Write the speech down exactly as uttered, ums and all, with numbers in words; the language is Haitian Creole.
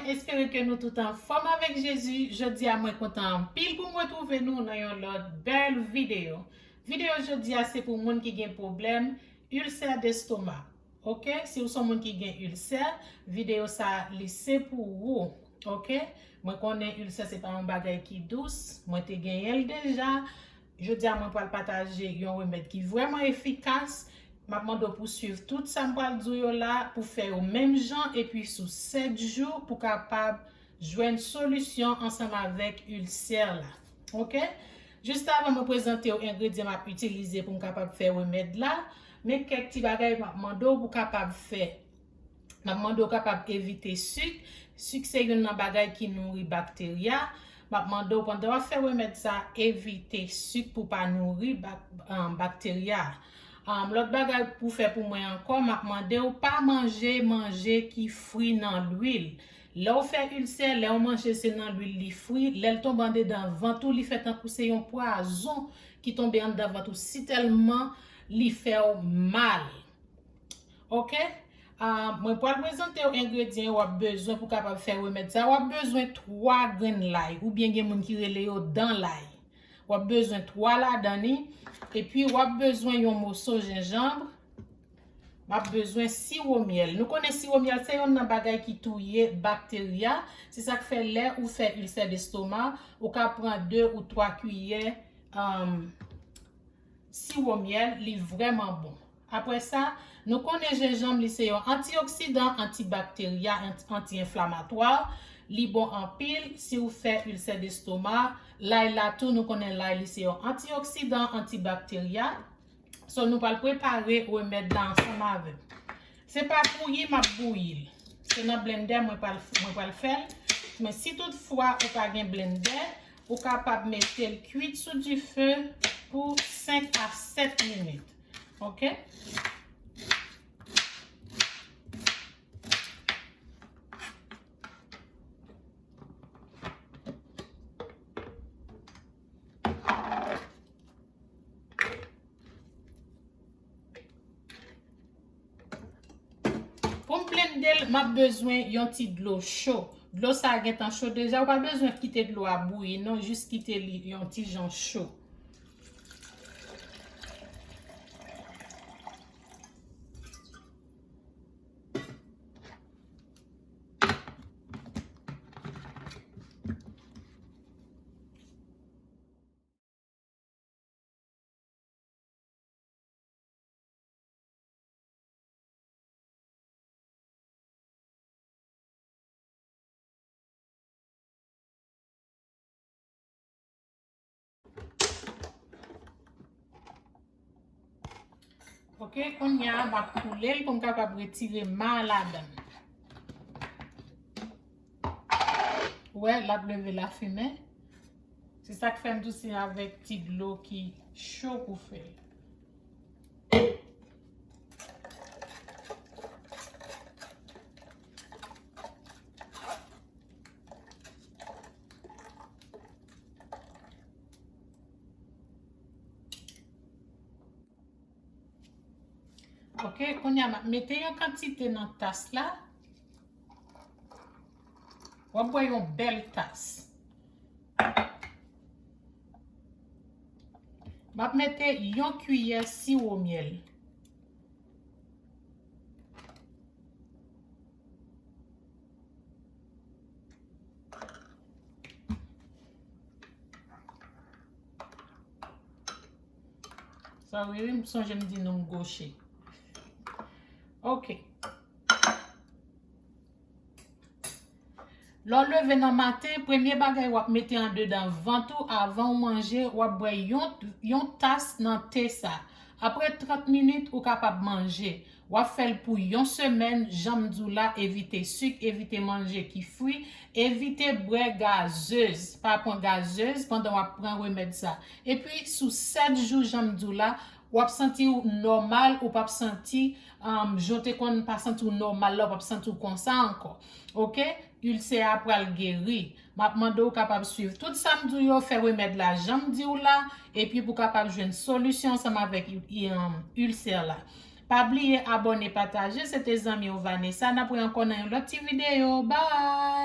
Espere ke nou tout anfòm avèk Jezi. Jodi a, mwen kontan anpil pou m retwouve nou nan yon lòt bèl videyo. Videyo jodi a se pou moun ki gen pwoblèm ilsè destoma. Oke? Si w se yon moun ki gen ilsè, videyo sa a, li se pou ou. Oke? Mwen konnen ilsè se pa yon bagay ki dous. Mwen te genyen l deja. Jodi a, mwen pral pataje yon remèd ki vrèman efikas. M ap mande w pou swiv tout sa m pral di w yo la, pou fè yo menm jan, epi sou sèt jou, pou kapab jwenn solisyon ansanm avèk ilsè la. Oke? Jis avan mwen prezante w engredyan m ap itilize pou m kapab fè remèd la, men kèk ti bagay m ap mande w pou kapab fè. M ap mande w kapab evite sik. Sik se youn nan bagay ki nouri bakterya. M ap mande w pandan w ap fè remèd sa, evite sik pou pa nouri bak, um, bakterya. Um, lòt bagay pou fè pou mwen ankò, m ap mande w pa manje manje ki fri nan lwil. Lè w fè ilsè, lè w manje se nan lwil li fri, lè l tonbe andedan vant ou, li fè tankou se yon pwazon ki tonbe anndan vant ou, sitèlman li fè w mal. Oke? Ah, mwen pral prezante w engredyan w ap bezwen pou kapab fè remèd sa. W ap bezwen twa grenn lay, oubyen gen moun ki rele yo dan lay. W ap bezwen twa ladan li. Epi w ap bezwen yon moso jenjanm. W ap bezwen siwo myèl. Nou konnen siwo myèl se youn nan bagay ki touye bakterya. Se sa k fè lè ou fè ilsè destoma, ou ka pran de ou twa kiyè, um, siwo myèl, li vrèman bon. Apre sa, nou konnen jenjanm li se yon antioksidan, antibakterya, anti, anti-enflamatwa. Li bon anpil si w fè ilsè destoma. Lay la tou, nou konnen lay li se yon antioksidan, antibakterya. So, nou pral prepare remèd la ansanm avè m. Se pa bouyi m ap bouyi l. Se nan blendè mwen pral, mwen pral fè l. Men si toutfwa ou pa gen blendè, ou kapab mete l kwit sou dife pou senk a sèt minit. Oke? Pou m blende l, m ap bezwen yon ti dlo cho. Dlo sa a gentan cho deja, ou pa bezwen kite dlo a bouyi, non, jis kite li yon ti jan cho. Oke, kounye a, m ap koule l pou m kapab retire ma a ladan l. Ou wè, l ap leve lafimen. Se sa k fè m di w se avèk ti dlo ki cho pou fè l. Oke, kounye a m ap mete yon kantite nan tas la. W ap bwè yon bèl tas. M ap mete yon kiyè siwo myèl. Sa w ri, m sonje m di nou m goche. Oke. Lè w leve nan maten, premye bagay w ap mete andedan vant ou avan w manje, w ap bwè yon, yon tas nan te sa. Apre trant minit, ou kapab manje. W ap fè l pou yon semèn, jan m di w la, evite sik, evite manje ki fri, evite bwè gazez. Pa pran gazez pandan w ap pran remèd sa. Epi, sou sèt jou, jan m di w la, w ap santi w nòmal, ou p ap santi, um, jan w te konn pa santi w nòmal la, ou p ap santi w konsa ankò. Oke? Ilsè a pral geri. M ap mande w kapab swiv tout sa m di w yo, fè remèd la jan m di w la, epi pou kapab jwenn solisyon ansanm avèk i-, i-, um, ilsè la. Pa bliye abòne, pataje, se te zanmi w Vanessa, n ap wè ankò nan yon lòt ti videyo. Bye!